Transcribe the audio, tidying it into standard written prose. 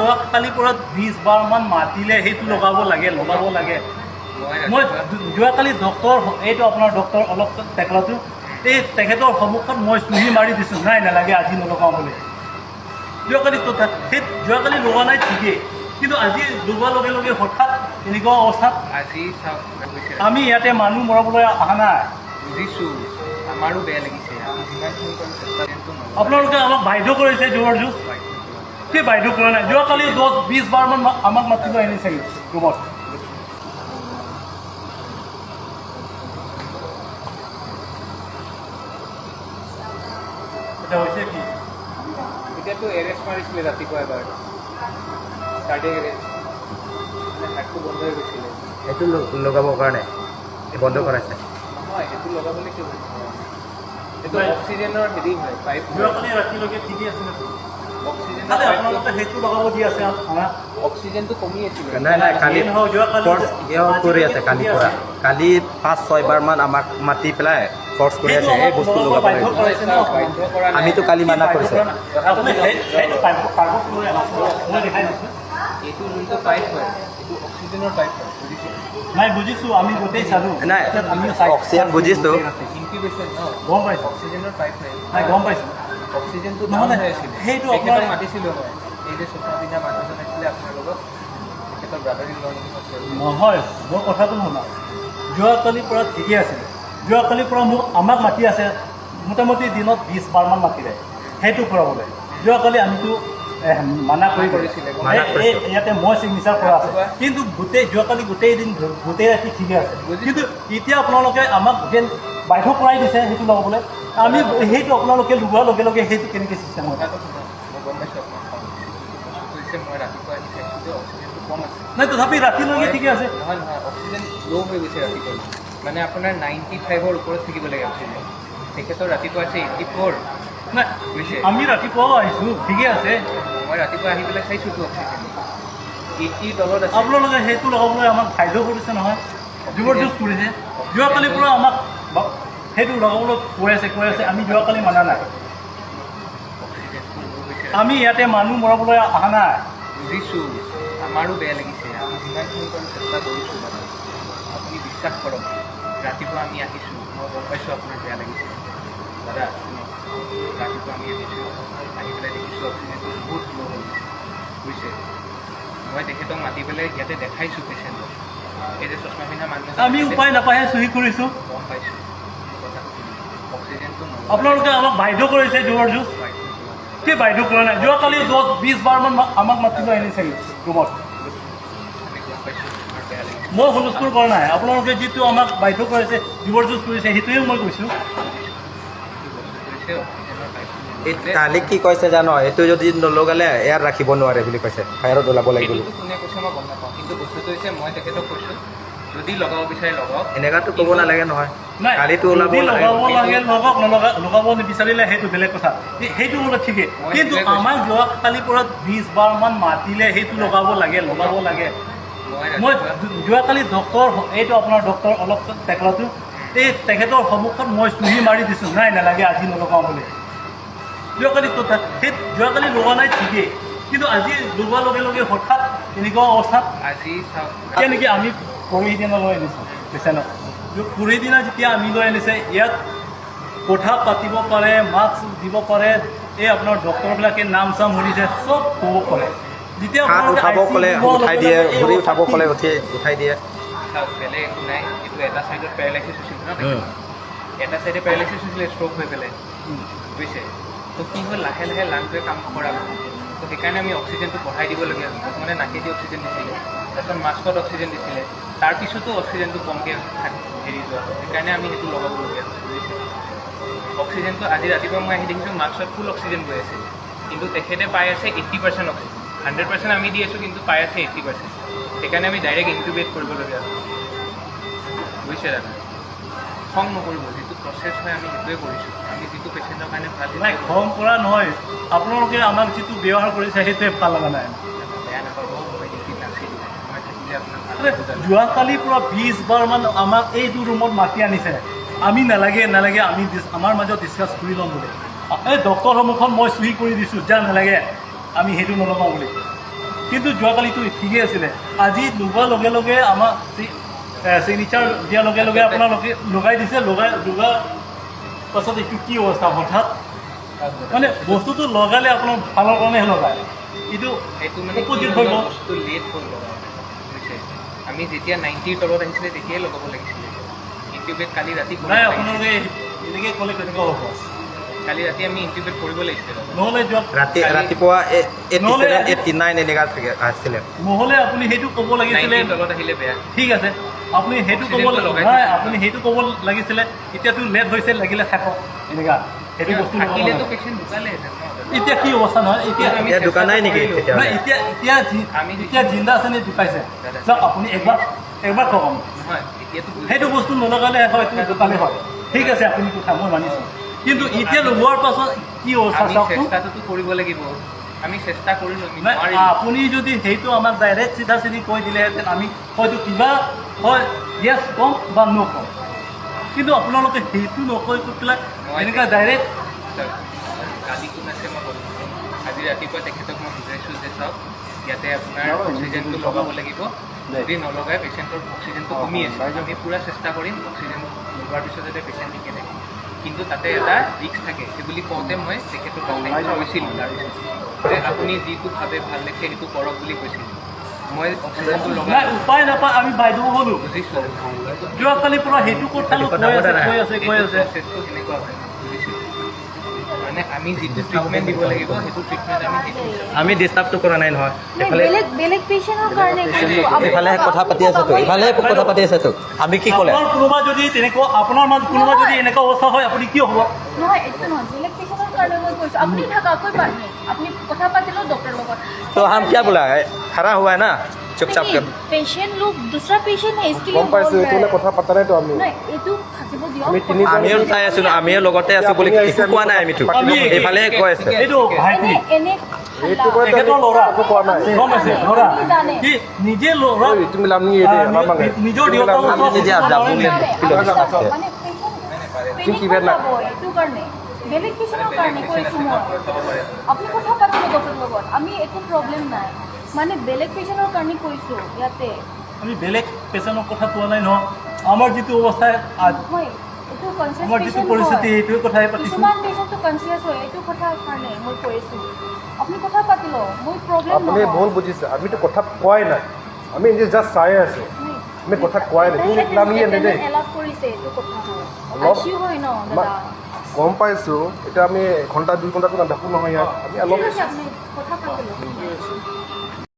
যোৱাকালিৰ পৰা 20 বাৰমান মাতিলে, সেইটো লগাব লাগে, লগাব লাগে। মই মই ৰাতিপুৱা যোৱাকালি ডক্তৰ, এইটো আপোনাৰ ডক্তৰ অলপ টেকলাটো, এই তেখেতৰ সন্মুখত মই চহী মাৰি দিছোঁ, নাই নালাগে, আজি নলগাওঁ বুলি। যোৱাকালি সেই যোৱাকালি লগোৱা নাই ঠিকেই, কিন্তু আজি লগোৱাৰ লগে লগে হঠাৎ এনেকুৱা অৱস্থাত। আজি চাওক হৈছে। আমি ইয়াতে মানুহ মৰাবলৈ অহা নাই। বুজিছোঁ, আমাৰো বেয়া লাগিছে। আমি যিমানখিনি পাৰোঁ চেষ্টা, কিন্তু নলগালে। আপোনালোকে আমাক বাধ্য কৰিছে, জোৰ জোৰ। বাধ্য কৰা নাই। কি বাধ্য কৰা নাই? যোৱাকালি 10-20 বাৰমান আমাক মাতিব আনিছে ৰুমত। এতিয়া হৈছে কি? এতিয়াতো এৰেষ্ট মাৰিছিলে ৰাতিপুৱা এবাৰ, কাৰ্ডিয়াক এৰেষ্ট, মানে হাৰ্টটো বন্ধ হৈ গৈছিলে। সেইটো লগাবৰ কাৰণে বন্ধ কৰাইছে। নহয়, সেইটো লগাবলৈ কিয় বন্ধ কৰা নাই? সেইটো নাই। অক্সিজেনৰ হেৰি হয়, পাইপ হয়। যোৱাকালি ৰাতিলৈকে ঠিকেই আছিলে। অক্সিজেনৰ খালি পাইপটো আপোনালোকে সেইটো লগাব দি আছে আমাক। অক্সিজেনটো কমি আছিলে। নাই নাই, কালি যিয়ে নহওক, যোৱাকালি ফৰ্চ কৰি আছে। কালিৰ পৰা, কালি 5-6 বাৰমান আমাক মাতি পেলাই ফৰ্চ কৰি সেইটো আছে, এই আমাক বস্তু লগাব লগাব বাধ্য লাগিব। কৰাইছে ন? বাধ্য কৰা নাই। আমিতো কালি মানা কৰিছে। আপুনি সেইটো কাগজ লৈ আহক, মই দেখাই দিছোঁ। এইটো যোনটো পাইপ হয়, এইটো অক্সিজেনৰ পাইপ হয়, বুজিছে? নাই, বুজিছোঁ, আমি গোটেই চালোঁ। নাই, আমিও চাই অক্সিজেন বুজিছোঁ। ইনকিউবেশ্যন ন। গম পাইছোঁ। অক্সিজেনৰ পাইপ হয়। নাই, গম পাইছোঁ। অক্সিজেনটো নহয়, ডাউন হৈ আছিলে। সেইটো তেখেতক মাতিছিলোঁ মই, এই যে চশমা পিন্ধা মানুহজন আছিলে আপোনাৰ লগত, তেখেতৰ ব্ৰাদাৰ ইন ল নেকি আছে। নহয়, মোৰ কথাটো শুনা। যোৱাকালিৰ পৰা ঠিকেই আছিলে। যোৱাকালিৰ পৰা মোক আমাক মাতি আছে, মোটামুটি দিনত 20 বাৰমান মাতিলে সেইটো কৰাবলৈ। যোৱাকালি আমিতো মানা কৰি কৰিছিলে, গম মানা কৰিছোঁ। ইয়াতে মই চিগনেচাৰ কৰা আছে। ৰাতিপুৱা- কিন্তু গোটেই যোৱাকালি গোটেই দিন, গোটেই ৰাতি ঠিকে আছে। বুজিছোঁ। কিন্তু এতিয়া আপোনালোকে আমাক যেন বাধ্য কৰাই দিছে সেইটো লগাবলৈ। আমি সেইটো আপোনালোকে লগোৱাৰ লগে লগে সেইটো কেনেকৈ চিষ্টেম হয়? কথাটো শুনক, মই গম পাইছোঁ আপোনাৰ খং উঠিছে। কিন্তু বস্তুটো হৈছে, মই ৰাতিপুৱা আহি চাইছোঁ যে অক্সিজেনটো কম আছে। নাই, তথাপি ৰাতিলৈকে ঠিকে আছে। নহয় নহয়, অক্সিজেন ল' হৈ গৈছে ৰাতিপুৱা। মানে আপোনাৰ 95ৰ ওপৰত থাকিব লাগে অক্সিজেন, তেখেতৰ ৰাতিপুৱা আছে 84। নাই। বুজিছে? আমি ৰাতিপুৱাও আহিছোঁ, ঠিকে আছে। মই ৰাতিপুৱা আহি পেলাই চাইছোঁতো, অক্সিজেন 80ৰ তলত আছে। আপোনালোকে সেইটো লগাবলৈ আমাক বাধ্য কৰিছে নহয়, জবৰদস্ত কৰিছে। যোৱাকালিৰ পৰা আমাক সেইটো লগাবলৈ কৈ আছে, কৈ আছে। আমি যোৱাকালি মানা নাই। অক্সিজেনটো ল' হৈছে। আমি ইয়াতে মানুহ মৰাবলৈ অহা নাই। বুজিছোঁ, আমাৰো বেয়া লাগিছে। আমি যিমানখিনি পাৰোঁ চেষ্টা কৰিছোঁ দাদা, আপুনি বিশ্বাস কৰক। ৰাতিপুৱা আমি আহিছোঁ, মই গম পাইছোঁ আপোনাৰ বেয়া লাগিছে। দাদা শুনক, ৰাতিপুৱা আমি আহিছোঁ, আহি পেলাই দেখিছোঁ অক্সিজেনটো বহুত ল' হৈ গৈছে, বুজিছে? মই তেখেতক মাতি পেলাই ইয়াতে দেখাইছোঁ পেচেণ্টক, এই যে চশমা পিন্ধা মানুহ এজন আমি আছিলে। উপায় নাপাইহে চহী কৰিছোঁ। গম পাইছোঁ, মোৰ কথাটো শুনক। অক্সিজেনটো নলগালে- আপোনালোকে আমাক বাধ্য কৰিছে, জোৰ জোৰ। বাধ্য কৰা নাই। কি বাধ্য কৰা নাই? যোৱাকালি 10-20 বাৰমান আমাক মাতিব আনিছে ৰুমত। আমি গম পাইছোঁ আপোনাৰ বেয়া লাগিছে। মই হুলস্থুল কৰা নাই। আপোনালোকে যিটো আমাক বাধ্য কৰাইছে, জবৰদস্ত কৰিছে, সেইটোৱে মই কৈছোঁ। কিন্তু বস্তুটো হৈছে অক্সিজেনৰ পাইপটো এই নলগালে- কালি কি কৈছে জানো? এইটো যদি নলগালে এয়াৰ ৰাখিব নোৱাৰে বুলি কৈছে, বাহিৰত ওলাব লাগিব বুলি। সেইটোতো কোনে কৈছে মই গম নাপাওঁ। কিন্তু বস্তুটো হৈছে, মই তেখেতক কৈছোঁ, যদি লগাব বিচাৰে লগাওক। এনেকুৱাতো ক'ব নালাগে নহয়। নাই। কালিতো ওলাব যদি লাগে। লগাব লাগে লগাওক, নলগা লগাব নিবিচাৰিলে সেইটো বেলেগ কথা। সেইটো বোলে ঠিকেই। মই কিন্তু সেইটোৱে কৈছোঁ। আমাক যোৱাকালিৰ পৰা 20 বাৰমান মাতিলে, সেইটো লগাব লাগে, লগাব লাগে। মই মই ৰাতিপুৱা যোৱাকালি ডক্তৰ, এইটো আপোনাৰ ডক্তৰ অলপ টেকলাটো, এই তেখেতৰ সন্মুখত মই চহী মাৰি দিছোঁ, নাই নালাগে, আজি নলগাওঁ বুলি। যোৱাকালি সেই যোৱাকালি লগোৱা নাই ঠিকেই, কিন্তু আজি লগোৱাৰ লগে লগে হঠাৎ এনেকুৱা অৱস্থাত। আজি চাওক। কেনেকৈ আমি পৰহি দিনা লৈ আনিছোঁ পেচেণ্টক। পৰহি দিনা যেতিয়া আমি লৈ আনিছে, ইয়াত কথা পাতিব পাৰে, মাস্ক দিব পাৰে, এই আপোনাৰ ডক্টৰবিলাকে নাম চাম সুধিছে, চব ক'ব পাৰে। যেতিয়া হাত আপোনালোকে উঠাব ICU ক'লে লোৱাৰ উঠাই লগে দিয়ে, লগে এই ভৰি অৱস্থা উঠাব কি? ক'লে উঠাই দিয়ে। চাওক, বেলেগ একো নাই, এইটো এটা চাইডত পেৰালাইচিছ হৈছিল ন তেখেতৰ। এটা চাইডে পেৰালাইচিছ হৈছিলে ষ্ট্ৰক হৈ পেলাই, বুজিছে? তো কি হ'ল, লাহে লাহে লাংটোৱে কাম নকৰা হ'ল। তো সেইকাৰণে আমি অক্সিজেনটো বঢ়াই দিবলগীয়া হ'ল। প্ৰথমতে নাকেদি অক্সিজেন দিছিলে, তাৰপিছত মাস্কত অক্সিজেন দিছিলে, তাৰপিছতো অক্সিজেনটো কমকৈ হেৰি যোৱা হ'ল। সেইকাৰণে আমি সেইটো লগাবলগীয়া হ'ল, বুজিছে? অক্সিজেনটো আজি ৰাতিপুৱা মই আহি দেখিছোঁ মাস্কত ফুল অক্সিজেন গৈ আছে, কিন্তু তেখেতে পাই আছে 80% অক্সিজেন। 100% আমি দি আছোঁ, কিন্তু পাই আছে 80%। সেইকাৰণে আমি ডাইৰেক্ট ইনকিউবেট কৰিবলগীয়া হ'ল, বুজিছে? দাদা, খং নকৰিব। যিটো প্ৰচেছ হয় আমি সেইটোৱে কৰিছোঁ। আমি যিটো পেচেণ্টৰ কাৰণে ভাল নাই, সেইটোৱে। খং কৰা নহয়। আপোনালোকে আমাক যিটো ব্যৱহাৰ কৰিছে, সেইটোৱে ভাল লগা নাই। কৰিছোঁ। বেয়া নাপাব, মই ডিউটিত নাছিলোঁ। মই থাকিলে আপোনাক আৰে, ভালকৈ বুজালোঁ। যোৱাকালিৰ পৰা 20 বাৰমান আমাক এইটো ৰুমত মাতি আনিছে। আমি নালাগে নালাগে, আমি আমাৰ মাজত ডিছকাছ কৰি ল'ম বুলি। এই ডক্টৰ সন্মুখত মই চহী কৰি দিছোঁ, যা নালাগে, আমি সেইটো নলগাওঁ বুলি। কিন্তু যোৱাকালিতো ঠিকেই আছিলে। আজি লগোৱাৰ লগে লগে আমাক চিগনেচাৰ দিয়াৰ লগে লগে আপোনালোকে লগাই দিছে। লগাই লগোৱাৰ পাছত এইটো কি অৱস্থা হঠাৎ? মানে বস্তুটো লগালে আপোনাৰ ভালৰ কাৰণেহে লগায়, এইটো সেইটো মানে কি অপজিট হৈ হৈ গ'ল, গ'ল। বস্তুটো লেট হ'ল লগাওঁতে, বুজিছে? আমি যেতিয়া 90ৰ তলত আহিছিলে, তেতিয়াই লগাব লাগিছিলে। ইনটিউবেট কালি ৰাতি কৰিব নাই, লাগিছিলে। আপোনালোকে এনেকৈ ক'লে কেনেকুৱা হ'ব? কালি ৰাতি আমি ইনটিউবেট কৰিব লাগিছিলে দাদা। নহ'লে যোৱা ৰাতি ৰাতিপুৱা 87, নহ'লে 89 এনেকুৱা থাকে আছিলে। নহ'লে আপুনি সেইটো ক'ব লাগিছিলে। 90ৰ তলত আহিলে বেয়া। ঠিক আছে, আপুনি সেইটো ক'ব অক্সিজেনটো লগাই নাই থৈছে। আপুনি সেইটো ক'ব লাগিছিলে, এতিয়াতো লেট হৈছে, লাগিলে থাকক, এনেকুৱা সেইটো বস্তু লগাব থাকিলেতো নালাগে। পেচেণ্ট ঢুকালেহেঁতেন ন দাদা। এতিয়া কি অৱস্থা নহয় এতিয়া? আমি এতিয়া দোকান নাই নেকি চেষ্টা তেতিয়াহ'লে? নাই, এতিয়া এতিয়া আমি এতিয়া জিন্দা আছে নে ঢুকাইছে? দাদা। চাওক, আপুনি একবাৰ একবাৰ কওক আপুনি। নহয়, এতিয়াতো বুজিছো। সেইটো বস্তু নলগালে হয়তো ঢুকালে হয়। ঠিক আছে, আপুনি কথা মই মানিছোঁ, কিন্তু এতিয়া লগোৱাৰ পাছত কি অৱস্থা আমি চাওকচোন। চেষ্টাটোতো কৰিব লাগিব। আমি চেষ্টা কৰিলোঁ, আমি নাই, নোৱাৰিলোঁ। আপুনি যদি সেইটো আমাক ডাইৰেক্ট চিধা চিধি কৈ দিলেহেঁতেন, আমি হয়তো কিবা হয় য়েছ ক'ম বা ন' ক'ম। কিন্তু আপোনালোকে সেইটো নকৈ কৈ পেলাই মই এনেকুৱা ডাইৰেক্ট চাওক, কালি কোন আছে মই ক'ম। আজি ৰাতিপুৱা তেখেতক মই বুজাইছোঁ যে চাওক, ইয়াতে আপোনাৰ অক্সিজেনটো লগাব লাগিব। যদি নলগাই, পেচেণ্টৰ অক্সিজেনটো কমি আছে। আমি পূৰা চেষ্টা কৰিম অক্সিজেন লগোৱাৰ পিছত যাতে পেচেণ্ট ঠিকে থাকে, কিন্তু তাতে এটা ৰিস্ক থাকে। সেই বুলি কওঁতে মই তেখেতক কথাটো কৈছিলোঁ তাৰপিছত যে আপুনি যিটো ভাবে ভাল দেখে সেইটো কৰক বুলি কৈছিলোঁ। মই অক্সিজেনটো নাই, লগালোঁ। উপায় নাপায় আমি বাধ্য হ'লো। বুজিছোঁ। যোৱাকালিৰ পৰা সেইটো কথালো কৈ আছে, কৈ আছে, কৈ আছে। প্ৰচেছটো সেনেকুৱা হয়, বুজিছোঁ। মানে আমি যিটো ট্ৰিটমেণ্ট দিব লাগিব, সেইটো ট্ৰিটমেণ্ট আমি সেইটো হিচাপে আমি ডিষ্টাৰ্বটো কৰা নাই নহয়। নাই, এইফালে বেলেগ বেলেগ পেচেণ্টৰ কাৰণে কৈছোঁ। আপুনি এইফালে কথা পাতি আছে তো, ইফালে কথা পাতি আছে তো। আমি কি ক'লে? আপোনাৰ কোনোবা যদি তেনেকুৱা, আপোনাৰ মাজত কোনোবা যদি এনেকুৱা অৱস্থা হয়, আপুনি কি হ'ব? নহয়, এইটো নহয়, বেলেগ পেচেণ্টৰ কাৰণে মই কৈছোঁ। আপুনি থাকা, कोई बात नहीं, আপুনি কথা পাতি লওক ডক্টৰ লগত। तो हम क्या बोला है? खड़ा हुआ है ना चुपचाप कर। पेशेंट लोग दूसरा पेशेंट है, इसके लिए গম পাইছো, बोल এইটো रहे মানে हैं। কথা পতা নাইতো আমি। নাই, এইটো থাকিব দিয়ক। আমি তিনিজন- আমিও চাই আছো ন, আমিও লগতে আছো বুলি আপুনি আহিছে, একো কোৱা নাই আমিতো। আমি এইফালে কৈ আছে। এইটো ভাইটি। এনে এনে এইটো কথা তেখেতৰ ল'ৰা। একো কোৱা নাই। গম পাইছে, ল'ৰা কি নিজে ল'ৰা। ঐ, তুমি লাভ নিয়ে দে, আমাৰ মানে। নিজৰ দেউতাৰ ওচৰত নিজে যাব। মানে তুমি কিবা না- এইটো কাৰণে, বেলেগ পেচেণ্টৰ কাৰণে কৈছোঁ মই। আপুনি কথা পাতিব ডক্টৰ লগত, আমি একো প্ৰব্লেম নাই। মানে বেলেগ পেচেণ্টৰ কাৰণে কৈছোঁ ইয়াতে। আমি বেলেগ পেচেণ্টৰ কথা কোৱা নাই নহয়। আমাৰ যিটো অৱস্থা নহয়, এইটো কনচিয়াছ আমাৰ যিটো পেচেণ্ট পৰিস্থিতি, হয়। সেইটোৱে কথাই পাতিছোঁ। কিছুমান পেচেণ্টটো কনচিয়াছ হয়, এইটো কথাৰ কাৰণে মই কৈ আছোঁ। আপুনি কথা পাতি লওক, মোৰ প্ৰব্লেম আপুনি ভুল বুজিছে। আমিতো কথা কোৱাই নাই। আমি এনেই জাষ্ট চাই আছো। আমি কথা কোৱাই নাই। তুমি লাভ নিয়ে দে দেই। এলাউ কৰিছে এইটো কথা। অলপ- আইচিইউ হয় ন দাদা। গম পাইছো। এতিয়া আমি এঘণ্টা 2 ঘণ্টাটো নাথাকো নহয় ইয়াত। আমি অলপ ঠিক আছে, আপুনি কথা পাতি লওক।